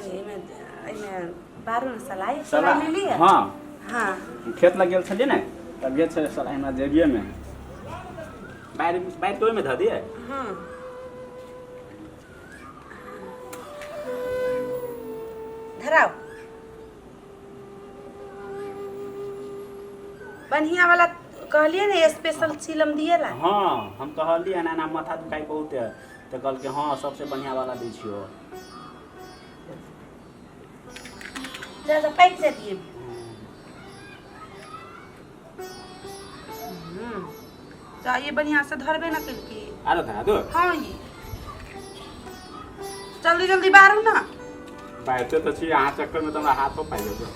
कनि एहिमे एहिमे बारू ने सलाइ सलाइ ले लिअ। हँ। हँ। खेत लग गेल छलियै ने तब गेल छलै सलाइ हमरा जेबिएमे। बारि बारि के ओहिमे धऽ दियै। हँ, धराउ बढ़िया वाला, कहलिए ने स्पेशल चिलम दिए ला। हँ, हम कहलियै एना एना माथा दुखाइ बहुत है, तऽ कहलकै हँ सबसे बढ़िया वाला दै छियौ। जा जा, पाकि जातिए। जा, ये बढ़िया से धरबे ना केलकी। आरो धरा दो। हाँ, ये जल्दी जल्दी बारू ना। बारिते तऽ छी, अहाँ चक्करमे तऽ हमरा हाथो पाइ जेतौ।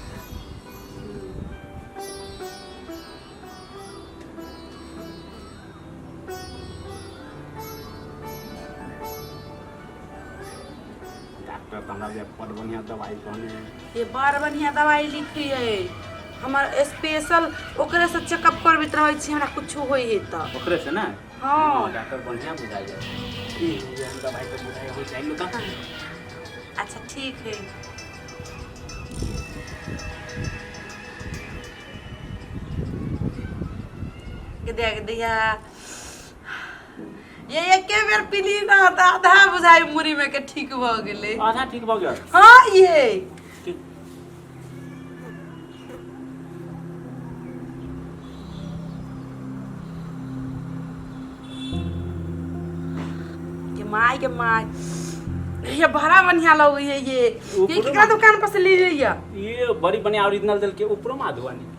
डॉक्टर तऽ हमरा जे बड़ बढ़िआँ दवाइ कहने। ये बड़ बढ़िया दवाई लिखी है, हमर स्पेशल ओकरे से चेकअप करबैत रहै छी, हमरा कुछो होइ है तऽ। ओकरे से ने? हँ। डॉक्टर बढ़िआँ बुझाइए। ई एहन दवाइ तऽ बुझाइ होइ छै ने तऽ। अच्छा ठीक है। गदिया गदिया, ये एके बेर पीली ना तऽ आधा बुझाइ मुड़ी में के ठीक भऽ गेलै। आधा ठीक भऽ गेल? हाँ, ये ठीक। के माय के माय, ये बड़ा बढ़िया लगै है ये। ये केकरा दुकान पर से ले लिया? ये बड़ी बढ़िया ओरिजिनल देलकै, ऊपरो में आधुआ निकलै।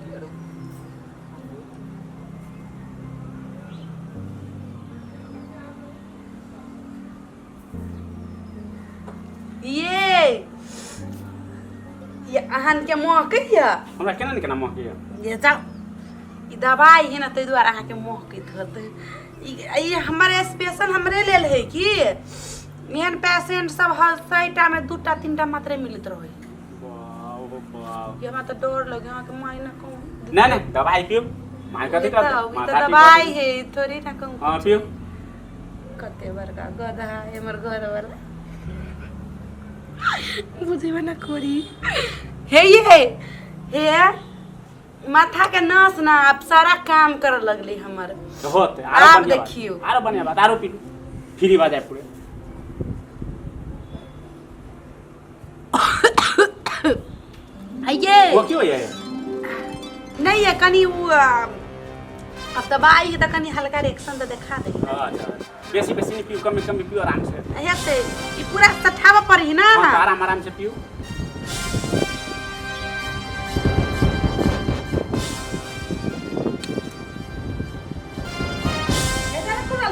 ये अहन के महकैया। हमरा केना ने केना महकैया। ये जाउ, ई दवाइ है ने, ताहि दुआरे अहाँके महकैत होतै। ई ई हमर स्पेशल हमरे लेल है कि एहन पेशेंट सब हर 100टा में 2टा 3टा मात्रे मिलैत रहै। बाप रे बाप। ये हमरा तऽ डर लगे अहाँके माय ने कहूँ। नहीं नहीं, दवाई पियो, माय कथी ई करतै? तऽ ई माथा तऽ ठीक भऽ दवाइ जेतै। है, थोड़ी ना कहूँ। हँ, पियो। कते बड़का गधा है हमर घर वाला, बुझेबे ना करी। हे ये हे, माथा के नस ना अब सारा काम करे लगले हमर। होते आरो। आब बढ़िया बात। देखियौ। आरो बढ़िया बात, आरो पी, फ्री भऽ जाय पूरे। ये वो क्यों ये? नहीं है, कनी उ अब दवाई है तऽ कनी हल्का रिएक्शन तऽ देखा दे। अच्छा, बेसी बेसी नहीं पियो, कम कम पियो, आराम से। हेतै, ई पूरा सठाबऽ पड़ी ना। हाँ, तऽ आराम आराम से पियो।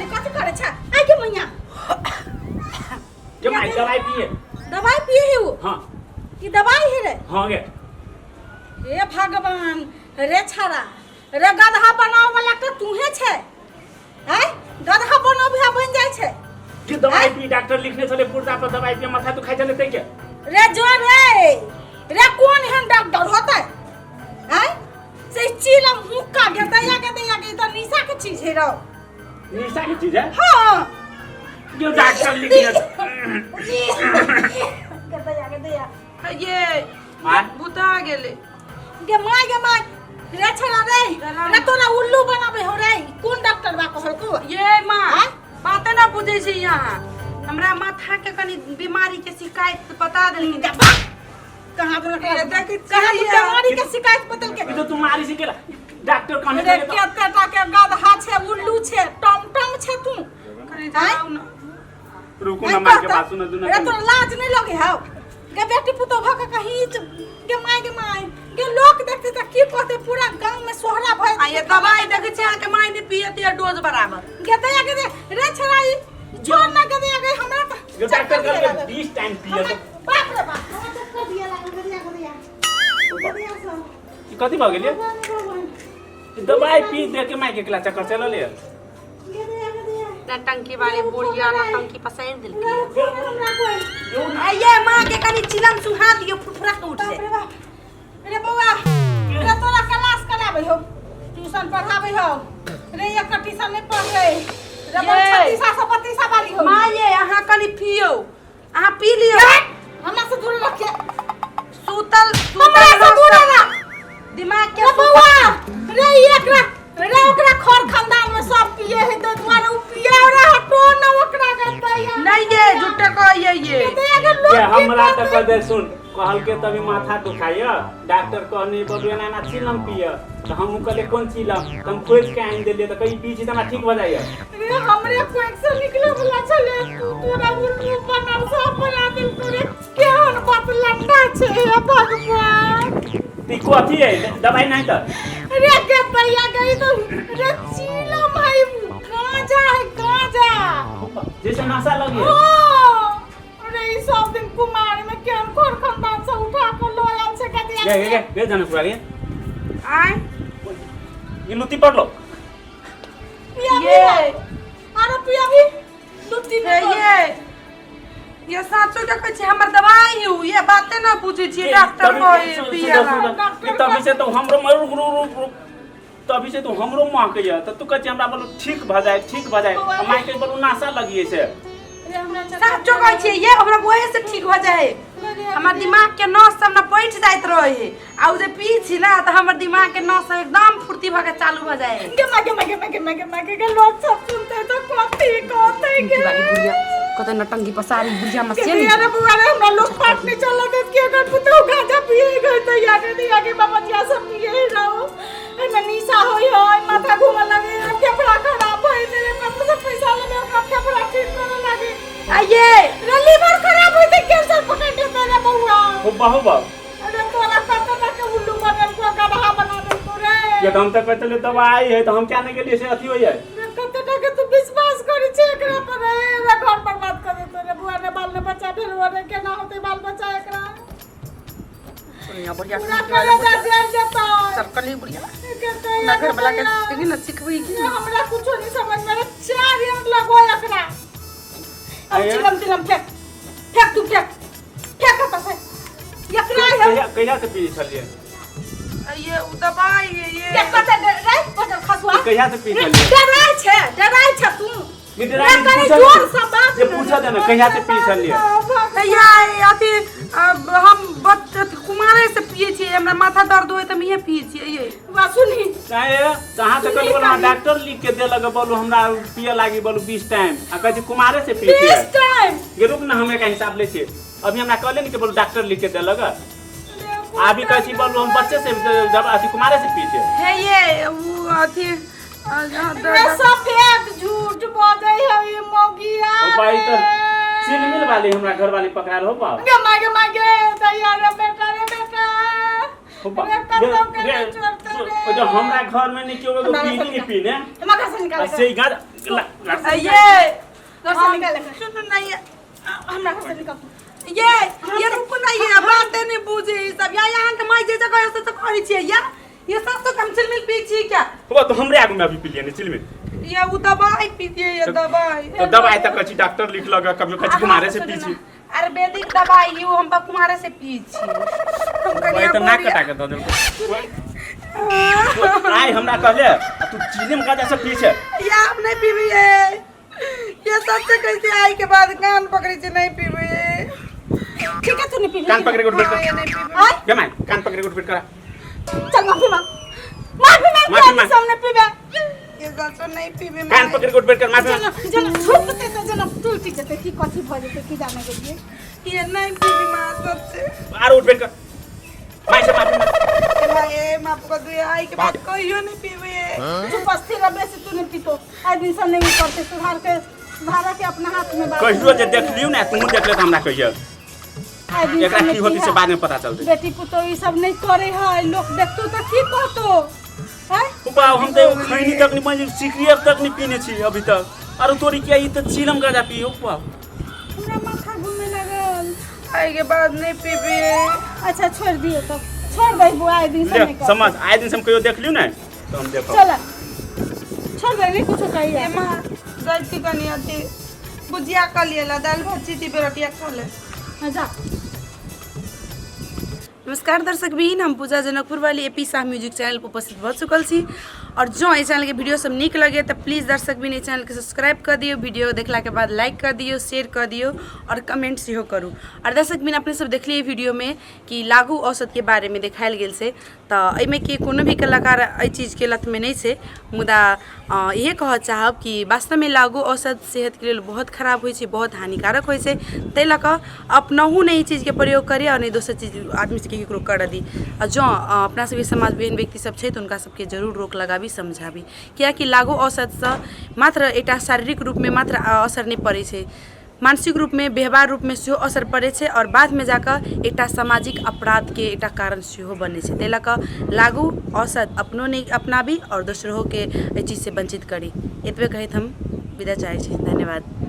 कथी करै छै? आइ के मैया। जे माय, दवाई पिए। दवाई पिए है उ? हाँ। ई दवाई है रे? हाँ गे। हे भगवान, रे छाड़ा रे, गधा बनाओ वाला तो तूहे छै हैं? गधा बनाबे बन जाइ छै। जे दवाई पी, डॉक्टर लिखने छले पुर्जा पर, दवाई पिए, माथा दुखाइ छले तै के। रे जो रे, रे कोन एहन डॉक्टर होतै हैं से चिलम हुक्का के दैया के दैया के? ई तो निशा के चीज है रौ। निशा के चीज है? हाँ। जो डॉक्टर लिखने के दैया के दैया। ये आँ? बुता गेलै। गे my गे my, रे छड़ा रे, रे तोरा उल्लू बनाबे हो रे। कोन डॉक्टर बा कहलको? ये माँ, आँय? बाते ना बुझै छै यहाँ। हमरा माथा के कनी बीमारी के शिकायत बता देलखिन। गे बा, कहाँ तोरा ये देखै कहाँ तू छियै। बीमारी के शिकायत बदल के ई तो तुम मारी से केला डॉक्टर कहने रे छले तो केते टा के गधा छै, उल्लू छै, टम टम छै तू। कनी जाउ ना। रुकू ना, माय के बात सुन दू ना। रे तोरा लाज नहीं लगे हौ गे? बेटी पुतोह भ के कहीं गे my गे my गे, लोक देखते त की कहते? पूरा गांव में सोहरा भय। आ ये दवाई देखै छियै अहाँके माय नहि पियत या डोज बराबर। गे दया गे दे, रे छड़ा ई छोड़ ना। गे दया गे, हमरा त जो डॉक्टर चक्कर दिए कहलकै लागल। 20 टाइम पिए। हमरा तो बाप रे बाप, हमरा चक्कर दिए लागल। गे दया गे दया गे दया सब। ई कथी भऽ गेलै? भगवान भगवान। ई दवाई पी दे के माय के केला चक्कर चलल ये। गे दया गे दया। ना टंकी वाली बुढ़िया ना टंकी पसारि देलकै। रे छोड़ हमरा कोई। आ ये माँ के कनी चिलम सुहा दियौ, फुरफुरा के उठ बाप जाय। रे बाप, रे बौआ रे, तोरा क्लास कराबै हो, ट्यूशन पढ़ाबै हो रे, एक ट्यूशन नहीं पढ़ रे रे। ये। 36 से 32 वाली हो। माँ ये, अहाँ कनी पियौ, अहाँ पी लियौ। हमरा से दूर रखे। सुतल हमरा से दूर रख। दिमाग के रे बौआ रे, ई एकरा रे ओकरा खर खानदान में सब पिए है तो दुआरे उ पिए और हटो न ओकरा गतैया। नहीं ये झूठे कहिए ये। गतैया के लोग ये की हमरा तऽ करतै? कह दे सुन, कहलके तभी माथा दुखाइय, डॉक्टर कहने बबू एना एना चिलम पिय, तऽ हमहूँ कहलियै कोन चिलम, तऽ हम खोजि के आनि देलियै, तऽ कही पी छी तऽ हमरा ठीक भऽ जाइए। रे हमरे कोख से निकले वाला छले, तू तोरा उल्लू बनल सब बना देलको रे। केहन बात लंडा छै हे भगवान। तऽ ई कथी है? दवाइ नहि तऽ रे गतैया गई तो रे चिलम है, गांजा है गांजा। जैसे नशा लगे। ओ रे ई सब दिन कुमार में केहन खोर खानदान से उठा के लो आयल छै गतिया। गे गे गे जनकपुर गे। आय ई लुत्ती पड़लो। पिया ये। अरे पिया भी लुत्ती हे ये साचो के कहै छै हमर दवाई हु, ये बाते ना बुझै छियै डॉक्टर कहे पिया ला। तभी से तो हमरो रुक रुक रुक रुक, तभी से तो हमरो माँ के तऽ तू कहै छी हमरा बोलू ठीक भऽ जाए, ठीक भऽ जाए, माय के बोलू नशा लगिए से। साचो कहै छियै ये, हमरा वही से ठीक भऽ जाए। हमर दिमाग के नस सब ना बैठ जाइत रहे, आ उ जे पी छी ना तऽ हमर दिमाग के नस सब एकदम फुर्ती भऽ के चालू भऽ जाए। गे माँ गे माँ गे माँ गे माँ गे माँ गे गे, लोग सब सुनते तो कथी कहते गे? बुढ़िया कतऽ नटंगी पसारी बुढ़िया के मसे। अरे बुआ रे, हमरा लोग पाठ नहीं चला देत कि अगर पुतहु गांजा पिए गए तो याद नहीं आगे बाबा जी सब पिए रहो, एमे निशा होई होई माथा घूमे लगे, फेफड़ा खराब होई, मेरे कत से पैसा लेबे ओकरा फेफड़ा ठीक करे लगे। आइए रे लीवर खराब होई ते कैंसर पकड़ लेते रे बउआ। हो बहु बहु। अरे तोरा कत ना के उल्लू बनल को गधा बना देलको रे। ये तो हम तऽ कहै छलियै दवाई है, तऽ हम क्या नहीं गेलियै से अथी होइए। रे कत ना के तू विश्वास करै छै एकरा पर रे, रे घर बर्बाद कर देतो रे बुआ रे, बाल ने बच्चा भेल रे, केना होतै बाल बच्चा एकरा? बढ़िया बढ़िया। पूरा कलेजा जल जेतै। चरकली बुढ़िया कते हमरा घर वाला के देखी ना सिखबै की। हमरा कुछो नहीं समझ में रे, 4 यूनिट लगो एकरा। अब आया? चिलम तिलम फेंक फेंक, तू फेंक फेंक कतऽ से एकरा है। कहिया कहिया से पी छलियै? ये उ दवाई है ये। देख कतऽ रे बचल खसुआ। कहिया से पी छलियै? डराइ छै, डराइ छै तू। ये डराइ रे कनि पूछऽ जोर से बात जे पूछऽ दे ने, कहिया से पी छलियै? कहिया अथी अब हम बच कुमारे से पिए छियै, हमरा माथा दर्द होय तऽ हम इहे पिए छियै ये। बा सुनही। चाहे कहाँ से कहलू बोलू, डॉक्टर लिख के देलक बोलू हमरा पिए लागी बोलू 20 टाइम, आ कहै छै कुमारे से पी 20 छियै। टाइम। ये रुक ना, हम एक हिसाब लै छियै। अभी हमरा कहले ने कि बोलू डॉक्टर लिख के देलक, अभी कहै छी बोलू हम बच्चे से जब अथी कुमारे से पी छियै। हे ये उ अथी रे सफेद झूठ बजै है ई मौगिया। ओ भाई तऽ चिलमिल वाली हमरा घर वाली पकड़ायल हो पाओ। गे मागे मागे दैया रे बेटा रे बेटा। हो पाओ। रे कतौ के नहीं छोड़तौ रे। ओ जो हमरा घर में नहीं केओ एगो हमरा बीड़ी घर नहीं से पीने। हमरा घर से निकाल। आ से गाज ये घर से निकाल। सुन ना ये हमरा घर से निकाल। ये रुक ना, ये बातें नहीं बुझे ई सब या यहाँ के माई जे जगह से तो करै छियै या ये सब तो कम चिलमिल पी छी क्या? हो तो हमरे आगू में अभी पी लिया नहीं चिलमिल। ये उ दवाई पी दिए, ये दवाई। तो दवाई तक कहै छी डॉक्टर लिख लगा, कभी कहै छी कुमारे से पी छी। आयुर्वेदिक दवाई you हम कुमारे से पी छी। हम वही कनिया तऽ नाक बोरिया कटा के दऽ देलकै। आइ हमरा कहले आ तू चिलम गाजा से पी छै। ये आप नहीं पीबी है ये सबसे कैसे आई के बाद कान पकड़ी छे नहीं पीबी। ठीक है तू नहीं पी। कान पकड़े के उठबेट हाँ, कर। ये नहीं पीबी। आय गे माय, कान पकड़े के उठबेट करा। चल माफी मांग, माफी मांग। माफी मांग। सामने पीबे। ये सच नहीं पीबी। कान पकड़ के उठबेट कर, माफी मांग। जना जना छुपते तऽ जना टूटि जेतै की कथी भऽ जेतै की जाने गेलियै। ये नहीं पीबी माँ सबसे। आर उठबेट कर, माय से माफी मांग। ए माँ, ये माफ कर दे, आई के बाद कहियो नहीं पीबी। चुप स्थिर रह, बेसी तू नहीं पीतो। आइ दिन से नहीं करते, सुधार के सुधार के अपना हाथ में बात। कहियो जे देखलियौ ने तू देखले तऽ हमरा कहियो आइ दिन एकरा से की नहीं होती से पीहा। बाद में पता चलतै। बेटी पुतोह ई सब नहीं करे है, लोग देखतो तऽ की कहतो हैं? बाप, हम तऽ एगो खैनी तक नहीं मानि सिगरेट तक नहीं पीने छी अभी तक, आरो तोरी किया ई तऽ चिलम गाजा पियो बाप। हमरा माथा घूमे लागल। आई के बाद नहीं पीबी। अच्छा छोड़ दियो तब, छोड़ दे बुआ, आइ दिन से ले नहीं कर। समझ आइ दिन से हम कहियो देखलियौ ने तऽ हम देखब। चल छोड़ दे, नहीं कुछो कहिए। ए माँ जाइ छी कनी अथी भुजिया कऽ लिए ला, दालि भात छी रोटिया खा ले। हाँ, जा। नमस्कार दर्शक बहिन, हम पूजा जनकपुर वाली एपी शाह म्यूजिक चैनल पर उपस्थित भऽ चुकल छी आओर जँ एहि चैनलके वीडियो सब नीक लगैए तऽ प्लीज दर्शक बिन एहि चैनलके सब्सक्राइब कऽ दियौ, वीडियो देखलाके बाद लाइक कऽ दियौ, शेयर कऽ दियौ आओर कमेंट सेहो करू। आओर दर्शक बिन अपने सब देखलियै वीडियोमे कि लागू औषधके बारेमे देखायल गेल छै, तऽ एहिमे कि कोनो भी कलाकार एहि चीजके लतमे नहि छै, मुदा इहे कहऽ चाहब कि वास्तवमे लागू औषध सेहतके लेल बहुत खराब होइ छै, बहुत हानिकारक होइ छै। ताहि लऽ कऽ अपनहु नहि ई चीजके प्रयोग करी आओर नहि दोसर चीज आदमी सबके ककरो करऽ दी। आओर जँ अपना सबके समाजमे एहन व्यक्ति सब छै तऽ हुनका सबके जरूर रोक लगाबी, समझाबी, किएकि लागू औषधसँ मात्र एकटा शारीरिक रूपमे मात्र असर नहि पड़ै छै, मानसिक रूपमे, व्यवहार रूपमे सेहो असर पड़ै छै आओर बादमे जाकऽ एकटा सामाजिक अपराधके एकटा कारण सेहो बनै छै। ताहि लऽ कऽ लागू औषध अपनो नहि अपनाबी आओर दोसरोके एहि चीजसँ वञ्चित करी। एतबे कहैत हम विदा चाहै छी। धन्यवाद।